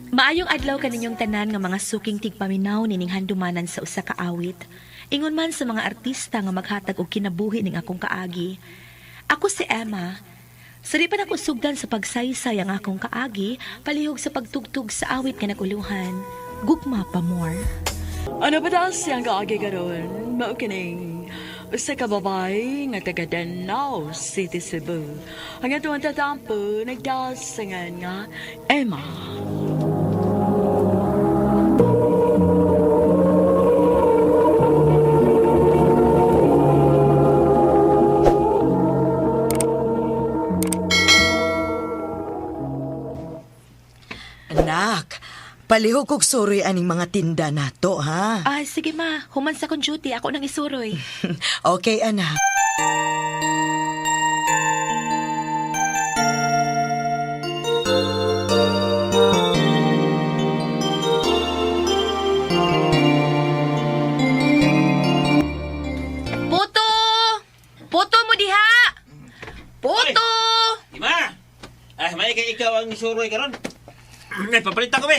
Maayong adlaw kaninyong tanan nga mga suking tigpaminaw nining handumanan sa usa ka awit. Ingon man sa mga artista nga maghatag og kinabuhi ning akong kaagi. Ako si Emma. Saripan ako sugdan sa pagsaysay ang akong kaagi, palihog sa pagtugtog sa awit nga naguluhan. Gugma pa more. Ano ba daw siyang kaagi karon? Mao kining usa ka babae nga taga Danao City, Cebu. Ang atong tatampo nagdasangan nga Emma. Anak, palihog kog suroy aning mga tinda nato, ha? Ah, sige ma, human sa akong duty, ako nang isuroy. Okay, anak. Puto! Puto mo diha! Puto! Ima! Ah, may kay ikaw ang isuroy karon. Ay, papalitan ko be.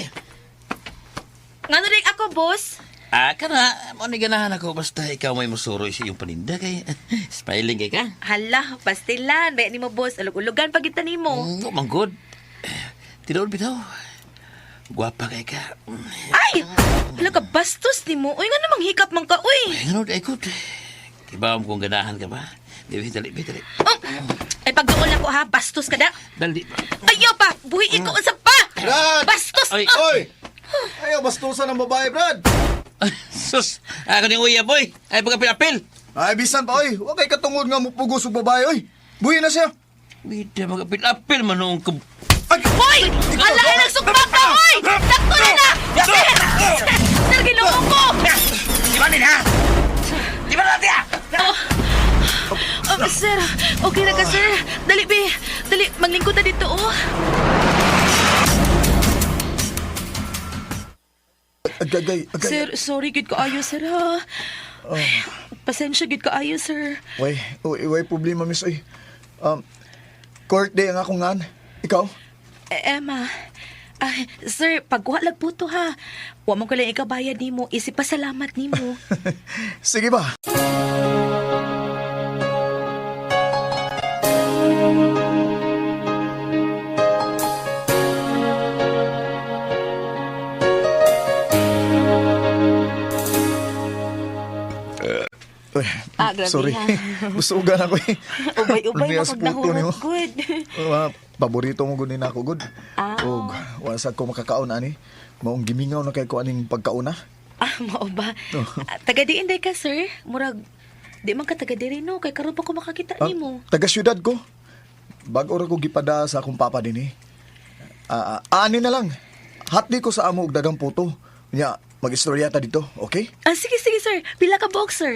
Ngano rin ako, boss? Ah, kana, mo ni ganahan ako basta ikaw may musuroy sa iyong paninda kay smiling kay ka. Hala, pastilan. Bayan ni mo, boss. Alug-ulugan pag kita nimo. Man good. Tinuod bitaw. Gwapa kay ka. Ay! Hala ka, bastos ni mo. Uy, nga namang hikap man ka, uy. Ay, ngano ay good. Kibaw mo kung ganahan ka ba? Dili, dali, dali, dali. Oh! Ay, pagduol ako ha. Bastos ka da. Dali. Ayaw pa! Buhi ikaw unsa pa! Brad! Bastos! Ay. Ah! Oy! Ayaw, bastusan ng babae, Brad! Ay, sus, ako ni Uya, boy. Ay, pagkapil-apil. Ay, bisan pa, oy! Huwag kay katungod nga mupugos og babae, oy! Buhi na siya! Bida, magkapil-apil man noong kab... Ay! Hoy! Ala, ay nagsugba ka, oy! Sakto na na! Sir! Sir, ginoo ko! Di ba din, ha? Di ba natin, ha? Oh, sir, okay na ka, sir. Dali, be. Dali, maglingkod na dito, oh. Agay, agay. Sir, sorry, gid kaayo, sir, ha? Pasensya, gid kaayo, sir. Way, oy, way problema, miss, oy. Court day ang akong ngan. Ikaw? Eh, Emma, ay, sir, pagkuha lang po to, ha? Wa mo ko lang ikabayad nimo, isip pa salamat nimo. Sige ba? Uy, Ah, grabe, sorry. ha? Busugan ako eh. Ubay-ubay Lumias na kog puto nimo. nahurot, good. Paborito mo gud ni nako gud. Ah. Og wala sad ko makakaon ani. Maong gimingaw na kay ko aning pagkauna. Ah, mao ba? Oh. Ah, taga diin day ka, sir? Murag, di man ka taga diri, no? Kay karon pa ko makakita Ah, nimo. taga syudad ko. Bag-o ra ko gipada sa akong papa dinhi. Ah, ani na lang. Hatdi ko sa amo og dagang puto. Nya, mag-istorya ta dito, okay? Ah, sige, sige, sir. Pila ka box, sir?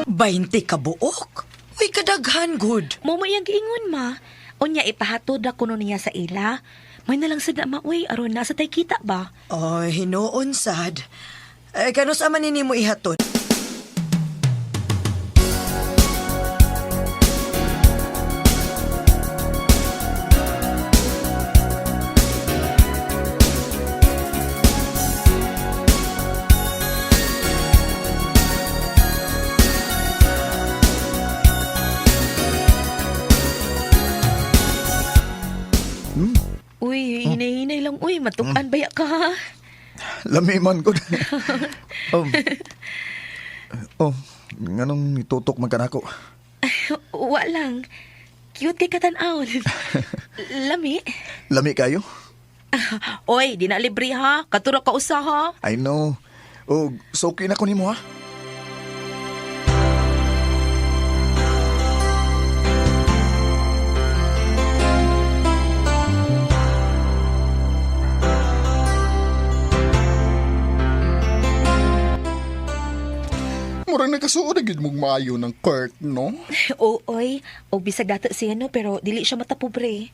20 ka buok. Uy, kadaghan, good. Mo mo iyang giingon, ma. Unya, ipahatod ra kuno niya sa ila. May nalang sad na ma, uy, aron nasa tay kita ba? Oy, hinuon sad. Eh, kanus ama nini mo ihatod? Uy, hinay-hinay lang, uy. Matukan baya ka, ha? Lami man gud. um, oh, nganong nitutok man kanako? Wa lang. Cute kay katan-awon. Lami. Lami kayo? Oy, di na libre ha. Katura ka usa ha. I know. Og so okay na ko nimo ha. Murag nakasuod na gid mong maayo ng court, no? Oo, oy. Og bisag dato siya no, pero dili siya matapobre.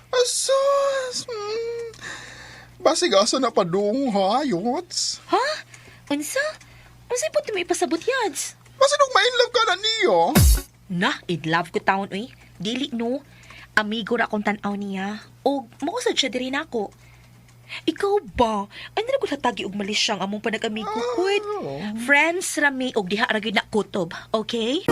Asos! Basig asa na padung ha, yots. Ha? Unsa? Unsa po mo ipasabot yads? Basig og ma-inlove ka na niyo. Na, id-love ko taon uy. Dili no. Amigo ra akong tan-aw niya. O mao sad siya diri nako. Ikaw ba? Ay na ko tatagi og mali siyang among panag-amigo kuit. Friends ra mi og diha ra gyud na kutob, okay?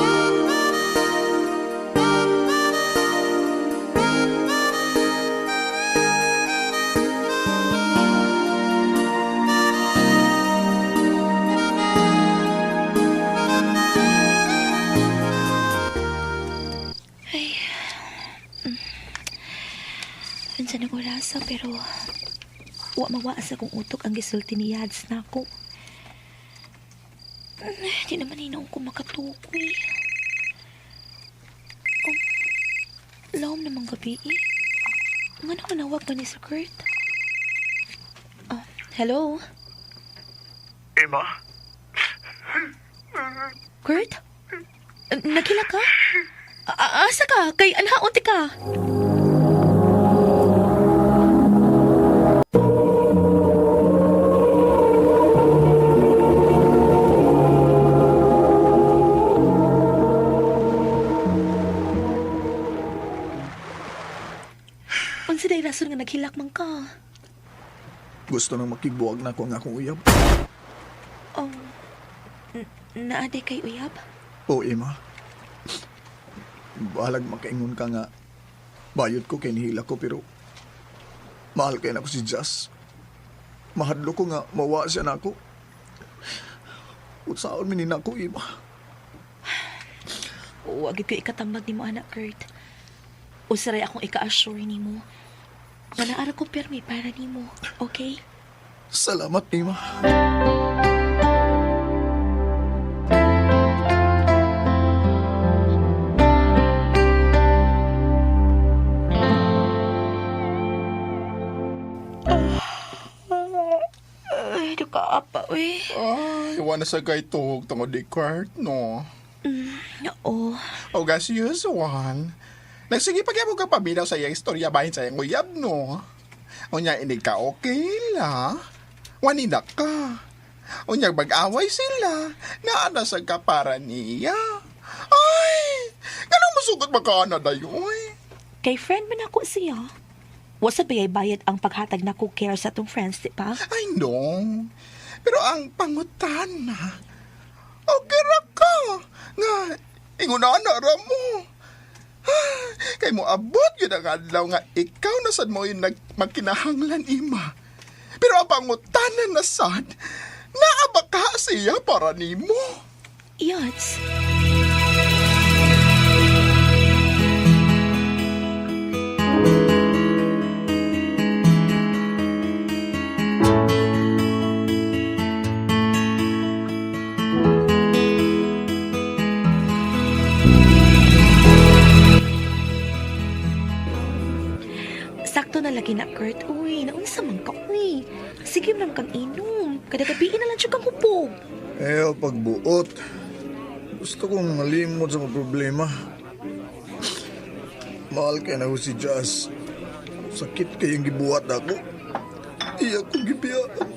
Unsa nang orasa pero wa mawa sa akong utok ang gisulti ni Yads nako. Di naman hinoon ko makatukoy. Oh, lawom namang gabi eh. Nga naman nawag ba ni Sir Kurt? Oh, hello? Emma? Kurt? Nagkila ka? Asa ka? Kay anhaon ti ka? Unsa day rason nga naghilak man ka? Gusto nang makibuwag na ko ang akong uyab. Oh, naa day kay uyab? Oo, Emma. Bahalag makaingon ka nga. Bayot ko kay nihila ko pero mahal kay nako si Jazz. Mahadlo ko nga mawa siya nako. Unsaon man ni nako, Emma. Wag ko ikatambag nimo anak Kurt. Usaray akong ika-assure nimo. Nga naara ko pirmi para nimo, okay? Salamat, Emma. Ay, nakaapa, uy. Ay, wala sa kay tuhog tungod ni Kurt, no? Oo. O as usual. Nagsige pagyabog ka paminaw sa iyang istorya bahin sa iyang uyab, no? Unya, inig ka okay la. Wanina ka. Unya, mag-away sila. Naana sa ka para niya. Ay! Ganun musugot makaana dayoy. Kay friend man ako siya. Wa sa bayay bayad ang paghatag nako care sa atong friends, di ba? Ay, no. Pero ang pangutana, okay ra ka. Nga, ingunana ra mo. Kay mo abot yun ang adlaw nga ikaw na sad mo yung magkinahanglan, ima. Pero ang pangutana na sad, naa ba ka siya para nimo? Yads. Sakto na lagi na, Kurt. Uy, naunsa man ka, uy. Sige man kang inom. Kada gabi na lang siya kang hupog. Eh, pagbuot. Gusto kong malimot sa mga problema. Mahal kay na ko si Jazz. Sakit kayong gibuhat ako. Iya ko gibiyaan.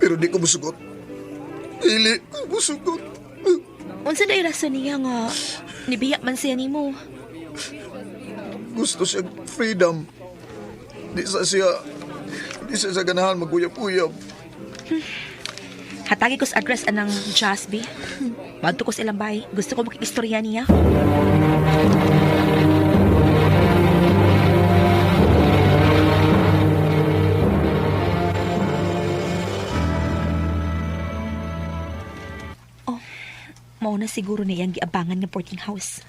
Pero di ko musugot. Dili ko musugot. Unsa day rason niya nga nibiya man siya nimo? Gusto siya freedom. Di sa siya, di siya sa ganahan maguyab-uyab. Hatagi ko sa address anang Jazz B. Madto ko sa ilang bahay. Gusto ko makikistorya niya. Oh, mao na siguro na iyang giabangan nga boarding house.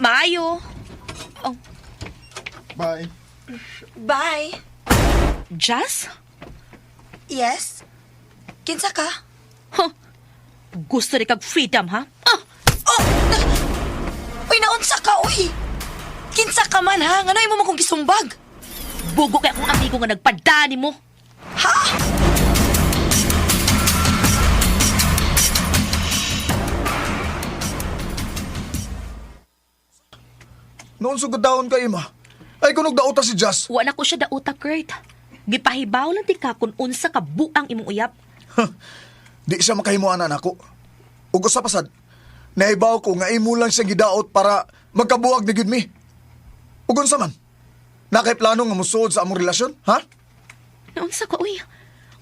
Maayo! Oh, Bye. Bye. Jazz? Yes? Kinsa ka? Huh. Gusto rin kag freedom, ha? Ah! Oh! Uy, naunsa ka, uy! Kinsa ka man, ha? Ngano imo mo kong gisumbag? Bugo kay akong amigo nga nagpadani mo. Ha? Noon sugod daon ka, Ima. Ay kunog dauta si Jazz. Wa na ko siya dauta, Kurt. Gipahibaw lang ti ka kung unsa ka buang imong uyab. Di siya makahimuanan ako. Ug usa pasad, nahibaw ko nga imo lang siyang gidaot para magkabuag na gyud mi. Ug unsa man? Nakay plano nga musuod sa among relasyon, ha? Naunsa ka, uy?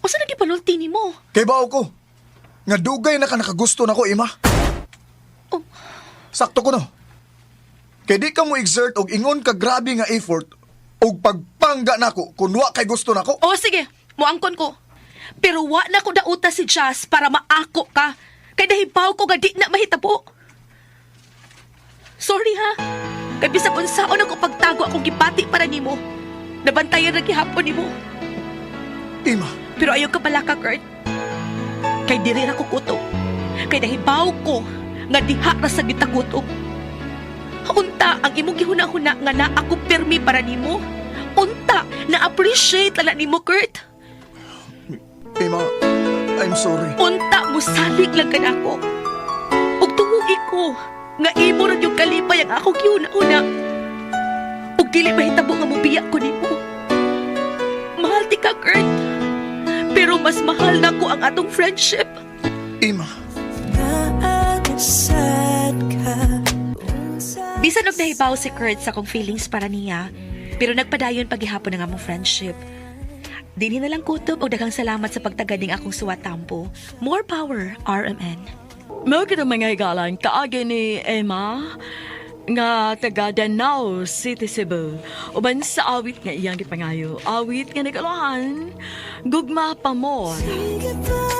Unsa na gipanulti nimo? Kay bawo ko. Nga dugay na ka nakagusto nako, Ima. Oh. Sakto ko no. Kay di ka mo exert og ingon ka grabe nga effort og pagpangga nako kun wa kay gusto nako. O sige, muangkon ko. Pero wa na ko dauta si Jazz para maako ka. Kay nahibaw ko nga di na mahitabo. Sorry ha. Kay bisag unsaon ako pagtago akong gipati para nimo. Nabantayan ra gihapon nimo. Ima, Pero ayaw ka pala ka, Kurt. Kay diri ra ko kutob. Kay nahibaw ko nga diha ra sa gitagutob. Unta ang imong gihuna-huna nga naa ako pirmi para nimo. Unta na appreciate lala nimo, Kurt. Ima, I'm sorry. Unta musalig lang kanako. Ug tungugi ko nga imo ra yung kalipay ang akong gihuna-huna. Ug dili mahitabo nga mobiya ko nimo. Mahal ti ka, Kurt. Pero mas mahal na ko ang atong friendship. Ima, Bisan og nahibaw si Kurt sa akong feelings para niya, pero nagpadayon paghihapon ang among friendship. Dinhi na lang kutob og daghang salamat sa pagtagad ning akong suwatampo. More power, RMN. Mao kita mga higalan, kaagi ni Emma nga taga Danao City, Cebu. Uban sa awit nga iyang gipangayo. Awit nga nagalahan, gugma pa more. Sige.